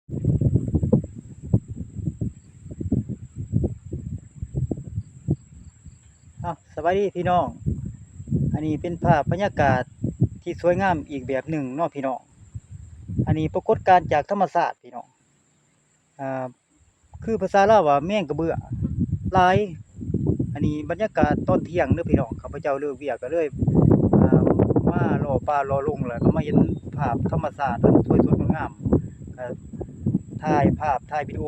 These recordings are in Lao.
ອ້າວ ສະບາຍດີພີ່ນ້ອງ, ອັນນີ້ເປັນພາບບັນຍາກາດທີ່ສວຍງາມອີກແບບໜຶ່ງເນາະພີ່ນ້ອງ. ອັນນີ້ປາກົດການຈາກທຳມະຊາດພີ່ນ້ອງ. ອ່າ ຄືພາສາລາວວ່າແມງກະເບືອຫຼາຍ. ອັນນີ້ບັນຍາກາດຕອນທ່ຽງເດີພີ່ນ້ອງ, ຂ້າພະເຈົ້າເລີກວຽກກໍເລີຍ ອ່າ ມາເລາະປ່າເລາະດົງ ແລ້ວກໍມາເຫັນພາບທຳມະຊາດອັນສວຍສົດງົດງາມ, ກໍຖ່າຍພາບຖ່າຍວິດີໂອ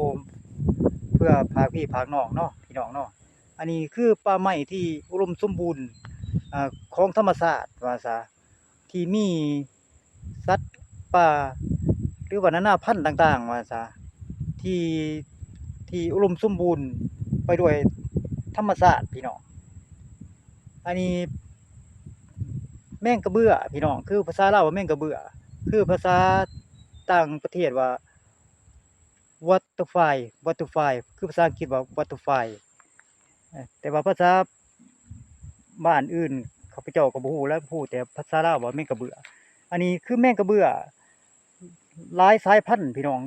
ເພື່ອຝາກພີ່ຝາກນ້ອງເນາະ ພີ່ນ້ອງເນາະ. ອັນນີ້ຄືປ່າໄມ້ທີ່ອຸດົມສົມບູນ ອ່າ ຂອງທຳມະຊາດວ່າຊະ ທີ່ມີ ສັດປ່າ ຫຼືວ່ານານາພັນຕ່າງໆ ວ່າຊະ ທີ່ ທີ່ອຸດົມສົມບູນໄປດ້ວຍທຳມະຊາດພີ່ນ້ອງ. ອັນນີ້ແມງກະເບືອພີ່ນ້ອງ, ຄືພາສາລາວວ່າແມງກະເບືອ, ຄືພາສາຕ່າງປະເທດວ່າ butterfly butterfly ຄືພາສາອັງກິດວ່າ butterfly. ເອີ ແຕ່ວ່າພາສາບ້ານອື່ນຂ້າພະເຈົ້າກໍບໍ່ຮູ້ແຫຼະ, ຮູ້ແຕ່ພາສາລາວວ່າແມງກະເບືອ. ອັນນີ້ຄືແມງກະເບືອຫຼາຍສາຍພັນພີ່ນ້ອງ,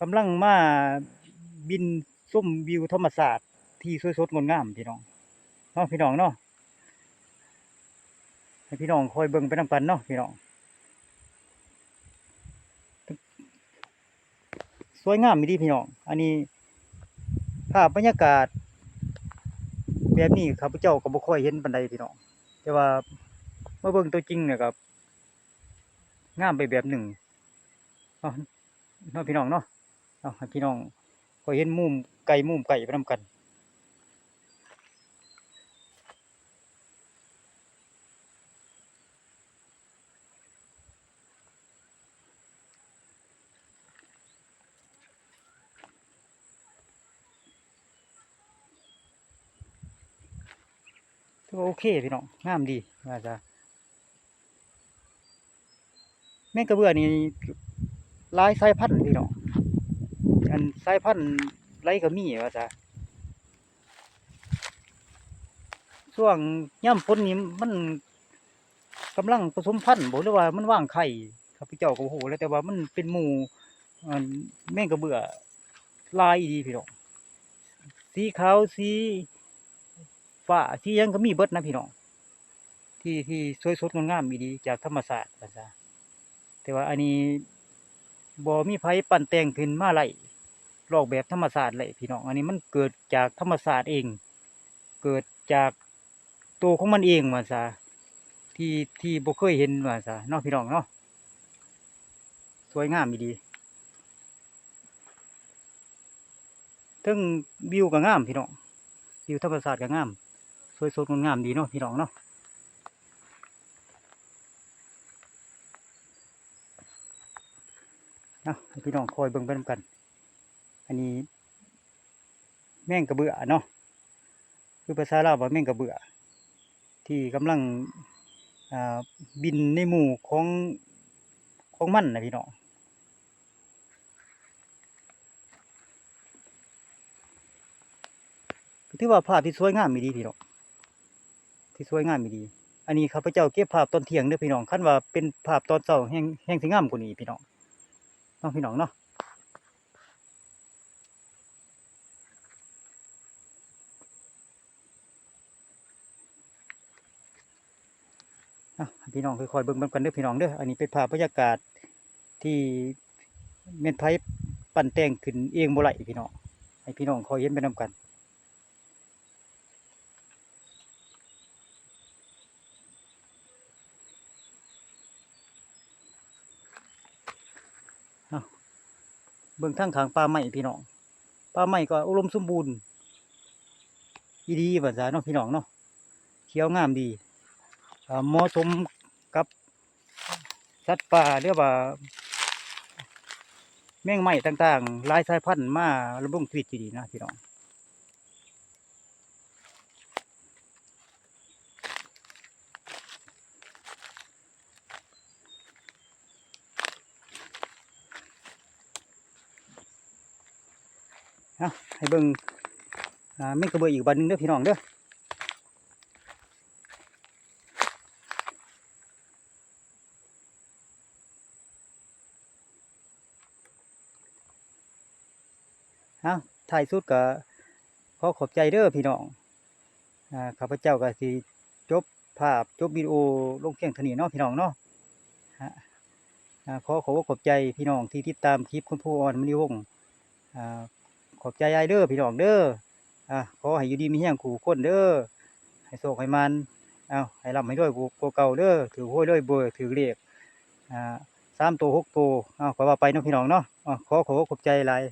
ກຳລັງມາບິນຊົມວິວທຳມະຊາດທີ່ສວຍສົດງົດງາມພີ່ນ້ອງເນາະ, ພີ່ນ້ອງເນາະ. ໃຫ້ພີ່ນ້ອງຄອຍເບິ່ງໄປນຳກັນເນາະພີ່ນ້ອງ. ສວຍງາມອີ່ຫຼີພີ່ນ້ອງ. ອັນນີ້ພາບບັນຍາກາດແບບນີ້ຂ້າພະເຈົ້າກໍບໍ່ຄ່ອຍເຫັນປານໃດພີ່ນ້ອງ, ແຕ່ວ່າມາເບິ່ງຕົວຈິງແລ້ວກໍງາມໄປແບບໜຶ່ງເນາະ, ເນາະພີ່ນ້ອງເນາະ. ເອົາ ໃຫ້ພີ່ນ້ອງໄດ້ເຫັນມຸມໄກມຸມໃກ້ໄປນຳກັນ. ຖືວ່າໂອເຄພີ່ນ້ອງ, ງາມດີວ່າຊະ. ແມງກະເບືອນີ້ຫຼາຍສາຍພັນພີ່ນ້ອງ, ອັນສາຍພັນໃດກໍມີວ່າຊະ. ຊ່ວງຍາມຝົນນີ້ມັນກຳລັງປະສົມພັນບໍ ຫຼືວ່າມັນວາງໄຂ່ ຂ້າພະເຈົ້າກໍບໍ່ຮູ້ແຫຼະ, ແຕ່ວ່າມັນເປັນໝູ່ ອັນ ແມງກະເບືອຫຼາຍອີ່ຫຼີພີ່ນ້ອງ, ສີຂາວ ສີຟ້າ ສີຫຍັງກໍມີເບິດນະພີ່ນ້ອງ. ທີ່ ທີ່ສວຍສົດງົດງາມອີ່ຫຼີຈາກທຳມະຊາດວ່າຊະ. ແຕ່ວ່າອັນນີ້ບໍ່ມີໃຜປັ້ນແຕ່ງຂຶ້ນມາໄດ້ ລອກແບບທຳມະຊາດໄດ້ພີ່ນ້ອງ, ອັນນີ້ມັນເກີດຈາກທຳມະຊາດເອງ, ເກີດຈາກໂຕຂອງມັນເອງວ່າຊະ, ທີ່ ທີ່ບໍ່ເຄີຍເຫັນວ່າຊະເນາະ ພີ່ນ້ອງເນາະ. ສວຍງາມອີ່ຫຼີ. ເທິງວິວກໍງາມພີ່ນ້ອງ, ວິວທຳມະຊາດກໍງາມ ສວຍສົດງົດງາມດີເນາະພີ່ນ້ອງເນາະ. ເອົາ ໃຫ້ພີ່ນ້ອງຄອຍເບິ່ງໄປນຳກັນ. ອັນນີ້ແມງກະເບືອເນາະ, ຄືພາສາລາວວ່າແມງກະເບືອ ທີ່ກຳລັງ ອ່າ ບິນໃນໝູ່ຂອງ ຂອງມັນນະພີ່ນ້ອງ. ກໍຖືວ່າພາບທີ່ສວຍງາມອີ່ຫຼີພີ່ນ້ອງ, ທີ່ສວຍງາມອີ່ຫຼີ. ອັນນີ້ຂ້າພະເຈົ້າເກັບພາບຕອນທ່ຽງເດີພີ່ນ້ອງ, ຄັນວ່າເປັນພາບຕອນເຊົ້າແຮ່ງ ແຮ່ງຊິງາມກວ່ານີ້ພີ່ນ້ອງເນາະ, ພີ່ນ້ອງເນາະ. ອ່ະ ໃຫ້ພີ່ນ້ອງຄ່ອຍໆເບິ່ງນຳກັນເດີພີ່ນ້ອງເດີ. ອັນນີ້ເປັນພາບບັນຍາກາດທີ່ແມ່ນໃຜປັ້ນແຕ່ງຂຶ້ນເອງບໍ່ໄດ້ພີ່ນ້ອງ, ໃຫ້ພີ່ນ້ອງຄ່ອຍເຫັນໄປນຳກັນ. ເອົາ ເບິ່ງທາງຂ້າງປ່າໄມ້ພີ່ນ້ອງ, ປ່າໄມ້ກໍອຸດົມສົມບູນອີ່ຫຼີວ່າຊະເນາະ ພີ່ນ້ອງເນາະ, ຂຽວງາມດີ ເໝາະສົມກັບສັດປ່າ ຫຼືວ່າແມງໄມ້ຕ່າງໆ ຫຼາຍສາຍພັນມາດຳລົງຊີວິດຢູ່ນີ້ນະ ພີ່ນ້ອງ. ເອົາ ໃຫ້ເບິ່ງ ອ່າ ແມງກະເບືອອີກບັດໜຶ່ງເດີພີ່ນ້ອງເດີ. ເອົາ ທ້າຍສຸດກໍຂໍຂອບໃຈເດີພີ່ນ້ອງ. ອາ ຂ້າພະເຈົ້າກໍຊິຈົບພາບ ຈົບວິດີໂອລົງພຽງເທົ່ານີ້ເນາະພີ່ນ້ອງເນາະ. ອາ ອາ ຂໍຂອບອົກຂອບໃຈພີ່ນ້ອງທີ່ຕິດຕາມຄລິບຄຸນຄູອອນ ມະນີວົງ. ອາ ຂອບໃຈຫຼາຍເດີພີ່ນ້ອງເດີ. ອາ ຂໍໃຫ້ຢູ່ດີມີແຮງຄູ່ຄົນເດີ. ໃຫ້ໂຊກໃຫ້ໝານ ເອົາ ໃຫ້ລ່ຳໃຫ້ລວຍກວ່າເກົ່າເດີ. ຖືກຫວຍລວຍເບີ ຖືກເລກ ອາ ສາມໂຕ ຫົກໂຕ ເອົາ ກໍວ່າໄປເນາະພີ່ນ້ອງເນາະ. ອາ ຂໍຂອບອົກຂອບໃຈຫຼາຍ.